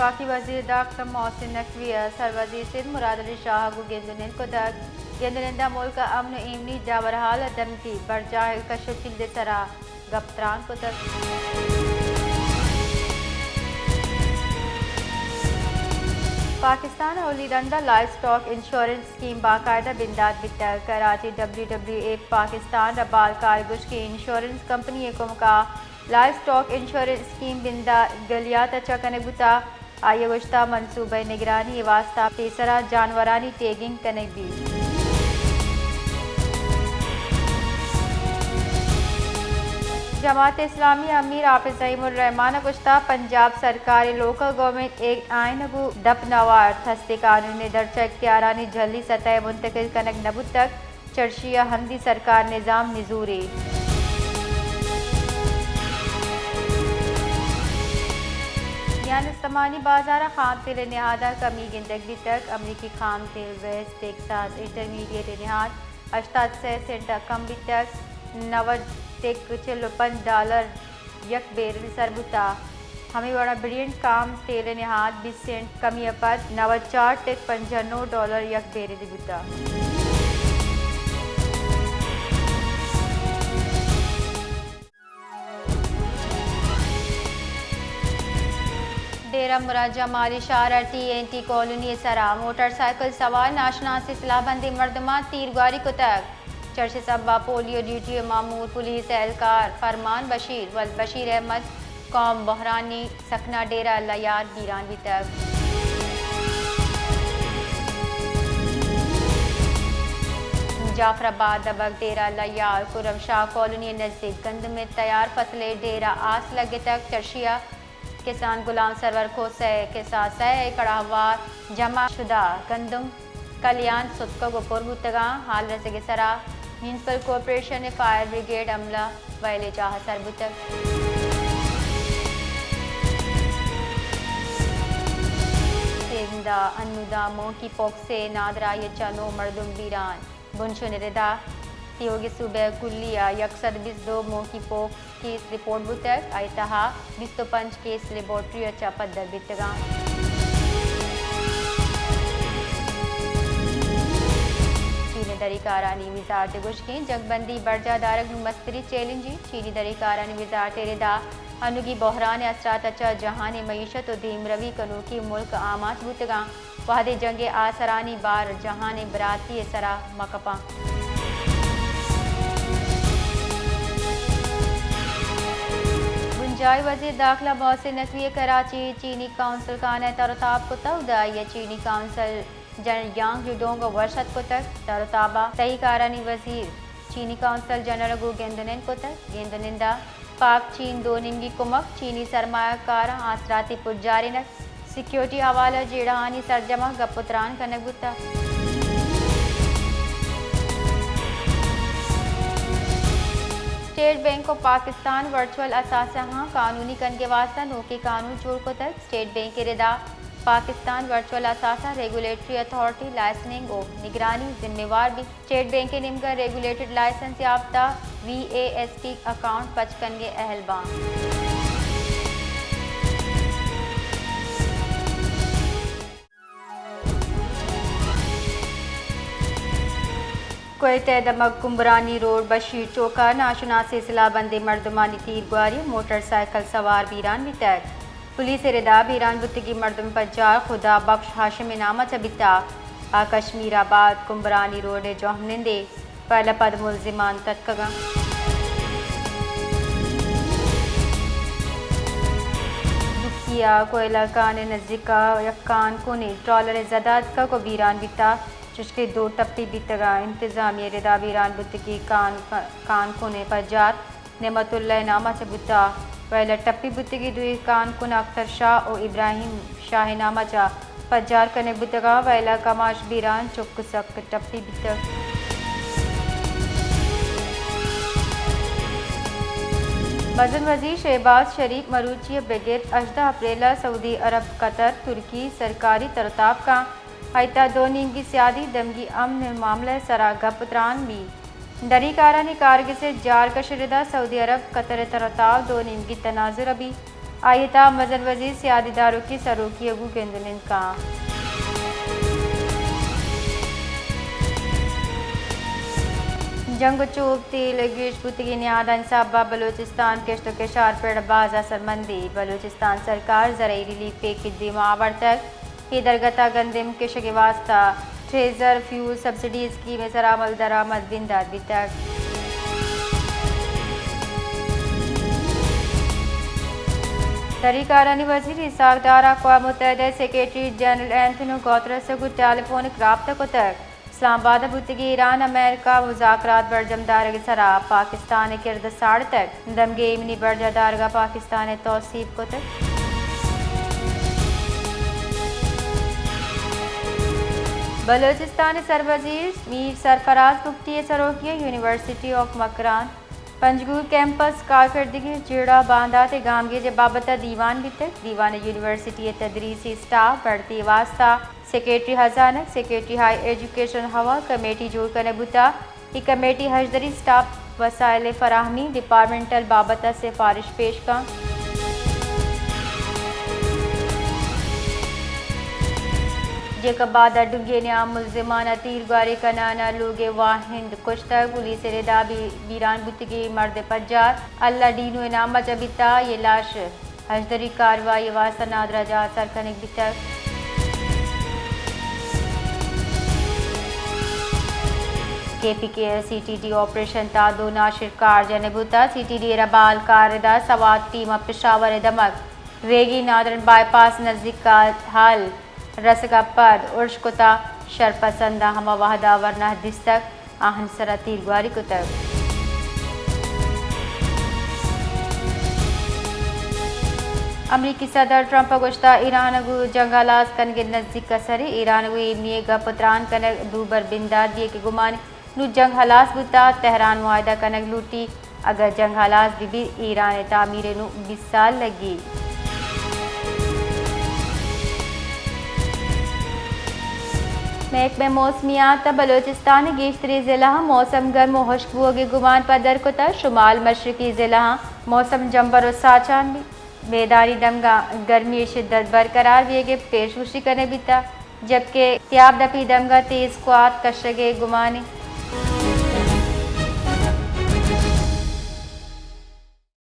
وفاقی وزیر داخلہ محسن نقوی ء سروزیر سندھ مراد علی شاہ ء گوں گند ء نند کتگ۔ گند ء نند ء ملک ء امن ء ایمنی، جاورحال ء دمگی برجاہ کش ء چیلد ء سرا گپ تران کتگ۔ پاکستان ء اولی رند ء لائیو اسٹاک انشورنس اسکیم باقاعدہ بندات بیتگ۔ Karachi, W W F Pakistan ء بال کارگوشکی انشورنس کمپنی ء کمکا لائیو اسٹاک انشورنس اسکیم بندات گلیات ء چہ کنگ بوتگ۔ آئی ء گوشتگ منصوبہ ء نگرانی ء واستہ پیسرا جانورانی ٹیگنگ کنگ بیت۔ جماعت اسلامی ء امیر حافظ نعیم الرحمان ء گوشتگ پنجاب سرکار ء لوکل گورنمنٹ ایکٹ آئین ء گوں دپ نہ وارت، ہستیں قانون ء درچ ء اختیارانی جھلی سطح ء منتقل کنگ نہ بوتگ۔ چرشی ء ہندی سرکار نظام نزوری۔ میان استمانی بازار ء خام تیل ء نہاد ء کمی گندگ بیتگ۔ امریکی خام تیل ویسٹ ٹیکساس انٹرمیڈیٹ ء نہاد ہشتاد سئے سینٹ ء کم بیتگ، نود ٹک چل ء پنچ ڈالر یک بیرل سر بوتگ۔ ہمے وڑا برینٹ خام تیل ء نہاد بیست سینٹ کمی ء پد نود چار ٹک پنجاہ نو ڈالر یک بیرل بوتگ۔ ڈیرہ مراد جمالی شہر ء ٹی این ٹی کالونی ء سرا موٹر سائیکل سوار ناشناسیں سلاہ بندیں مردماں تیرگواری کتگ۔ چرش ء سبب ء پولیو ڈیوٹی ء مامور، پولیس ء اہلکار فرمان بشیر و بشیر احمد قوم بحرانی سکنا ڈیرہ اللہ یار بیران بیتگ۔ جعفر آباد دبگ ڈیرہ اللہ یار کرم شاہ کالونی ء نزیک گندم ء تیار فصل ء ڈیرہ آس لگتگ۔ چرشی ء کسان غلام سرور کھوسہ ء کسا سئے ایکڑ ء ہوار جمع شدہ گندم کلیان ستکگ ء پر بوتگاں۔ حال رسگ ء سرا میونسپل کارپوریشن ء فائر بریگیڈ عملہ ویل ء جاہ ء سر بوتگ۔ سندھ ء انوداں مونکی پوکس ء نادراہی ء چہ نو مردم بیران۔ بنشون ء ردا تیوگیں صوبہ ء کلی ء یک سد بیست دو مونکی پوکس کیس رپورٹ بوتگ، آئی ء تہا بیست ء پنچ کیس لیبارٹری ء چہ پدر بیتگاں۔ چین ء دری کارانی وزارت ء گوشگیں جنگ بندی برجاہ دارگ نوں مستری چیلنجے۔ چینی دری کارانی وزارت ء ردا انوگی بحران ء اثرات ء چہ جہان ء معیشت ء دیمروی کنوکیں ملک آماچ بوتگاں۔ وہدے جنگ ء آسرانی بار جہان ء براتی ء سرا مہ کپاں۔ بنجاہی وزیر داخلہ محسن نقوی ء کراچی چینی قونصل خانہ ء تر و تاب کتگ۔ اودا آئی ء چینی قونصل جنرل یانگ یوڈونگ ء وش اتک کتگ۔ تر و تاب ء تہی کارانی وزیر چینی قونصل جنرل ء گوں گند ء نند کتگ۔ گند ء نند ء پاک چین دو نیمگی کمک، چینی سرمایہ کاراں آسراتی پجارینگ، سیکیورٹی حوالہ ء جیڑہانی سرجم ء گپ ء تران کنگ بوتگ۔ اسٹیٹ بینک آف پاکستان ورچوئل اثاثہاں قانونی کنگ ء واستہ نوکیں قانود جوڑ کتگ۔ اسٹیٹ بینک ء ردا پاکستان ورچوئل اثاثہ ریگولیٹری اتھارٹی لائسننگ و نگرانی ذمہ وار بیت۔ اسٹیٹ بینک ء نیمگا ریگولیٹڈ لائسنس یافتہ V A S P account پچ کنگ ء اہل باں۔ کوئٹہ ء دمگ کمبرانی روڈ بشیر چوک ء ناشناسیں سلاہ بندیں مردمانی تیرگواری ء موٹر سائیکل سوار بیران بیتگ۔ پولیس ء ردا بیران بوتگیں مردم پجار خدا بخش ہاشم ء نام ء چہ بیتگ۔ آ کشمیر آباد کمبرانی روڈ ء جوہمنندے ویل ء پد ملزمان تتکگاں۔ دکی ء کوئلہ کان ء نزیک ء یک کان کنے ٹرالر ء زد ء اتکگ ء بیران بیتگ، چشکہ دو ٹپی بیتگاں۔ انتظامیہ ء ردا بیران بوتگیں کان، کان کن ء پجار نعمت اللہ ء نام ء چہ بوتگ۔ ویل ء ٹپی بوتگیں دوئیں کان کن اختر شاہ ء ابراہیم شاہ ء نام ء چہ پجار کنگ بوتگاں۔ ویل ء کماش بیران چک سک ٹپی بیتگ۔ مزن وزیر شہباز شریف مروچی ء بگر ہژدہ اپریل ء سعودی عرب، قطر، ترکی سرکاری ترتاب کن۔ آئی تہا دو نیمگی سیادی، دمگی امن ء معاملہ ء سرا گپ ء تران بیت۔ دری کارانی کارگس ء جارکش ء ردا سعودی عرب قطر ء ترتاب دو نیمگی تناظر ء بیت۔ آئی ءِ تہا مزن وزیر سیادی داروکی سروکی ءَ گوں گند ءُ نند کنت۔ جنگ ءُ چوپ، تیل ءِ گیش بوتگیں نیادانی سبب ءَ بلوچستان ءِ کشت ءُ کشار ءِ پڑ ءَ باز اثرمندی، بلوچستان سرکار ءَ زرعی ریلیف پیکج دیما آورتگ۔ اے درگت ءَ گندم کشگ ءِ واستہ ٹریزر فیول سبسڈی اسکیم ءِ سرا عمل درآمد بندات بیتگ۔ شری کارانی وزیر اسحاق ڈار ءَ اقوام متحدہ ءِ سیکرٹری جنرل انتونیو گوترس ءَ گوں ٹیلی فونک رابطہ کتگ۔ اسلام آباد ءَ بوتگیں ایران امریکہ مذاکرات برجم دارگ ءِ سرا پاکستان ءِ کرد ءَ ساڑتگ، دمگی ایمنی برجاہ دارگ ءَ پاکستان ءَ توسیپ کتگ۔ بلوچستان ءِ سروزیر میر سرفراز بگٹی ءِ سروکی ءَ یونیورسٹی آف مکران پنجگور کیمپس ءِ کارکردگی ءِ جیڑہ ءُ باندات ءِ گامگیج ءِ بابت ءَ دیوان بیتگ۔ دیوان ءَ یونیورسٹی ءِ تدریسی اسٹاف ءِ بڑتی ءِ واستہ سیکرٹری ہزانگ، سیکرٹری ہائیر ایجوکیشن ءِ ہوا کمیٹی جوڑ کنگ بوتگ۔ اے کمیٹی ءِ ہژدری اسٹاف ءِ وسائل ءِ فراہمی، ڈیپارٹمنٹل بابت ءَ سفارش پیش کنت۔ جیکب آباد ءَ ڈنگی نیام ملزمان ءَ تیرگواری کنان ءَ لوگ ءِ واہند کشتگ، پولیس ءِ ردا بی-، بیران بوتگیں مرد ءِ پجار اللہ ڈینو ءِ نام ءَ چہ بیتگ، آئی ءِ لاش ہژدری کاروائی ءِ واستہ نادراہ جاہ ءَ سر کنگ بیتگ۔ کے پی کے ءِ سی ٹی ڈی آپریشن ءِ تہا دو ناشرکار جنگ بوتگ۔ سی ٹی ڈی ءِ ربال کار ءِ ردا سوات ٹیم ءَ پشاور ءِ دمگ ریگی نادرن بائی پاس ءِ نزیک ءَ ہال رسگ ءَ پد ارش کتگ، شرپسنداں ہما وہد ءَ ورنا دیستگ، آہانی سرا تیرگواری کتگ۔ امریکی صدر ٹرمپ ءَ گوشتگ، ایران ءَ گوں جنگ ءَ ہلاس کنگ ءِ نزیک ءَ سریں، ایران ءَ گوں ایمنی ءِ گپ ءُ تران کنگ دوبر بندات بیگ ءِ گمان، نوں جنگ ہلاس بوتگ، تہران معاہدہ کنگ لوٹیت، اگاں جنگ ہلاس بہ بیت، ایران ءِ تعمیر ءَ نوں بیست سال لگیت۔ محکمہ موسمیات ءَ بلوچستان ءِ گیشتریں ضلعاں موسم گرم ءُ ہشک بوگ ءِ گمان پدر کتگ، شمال مشرقی ضلعاں موسم جمبر ءُ ساچان بیت۔ بیداری دمگاں گرمی ءِ شدت برقرار بیگ ءِ پیشگوشی کنگ بیتگ، جبکہ تیاب دپی دمگاں تیز کوات کشگ ءِ گمان انت۔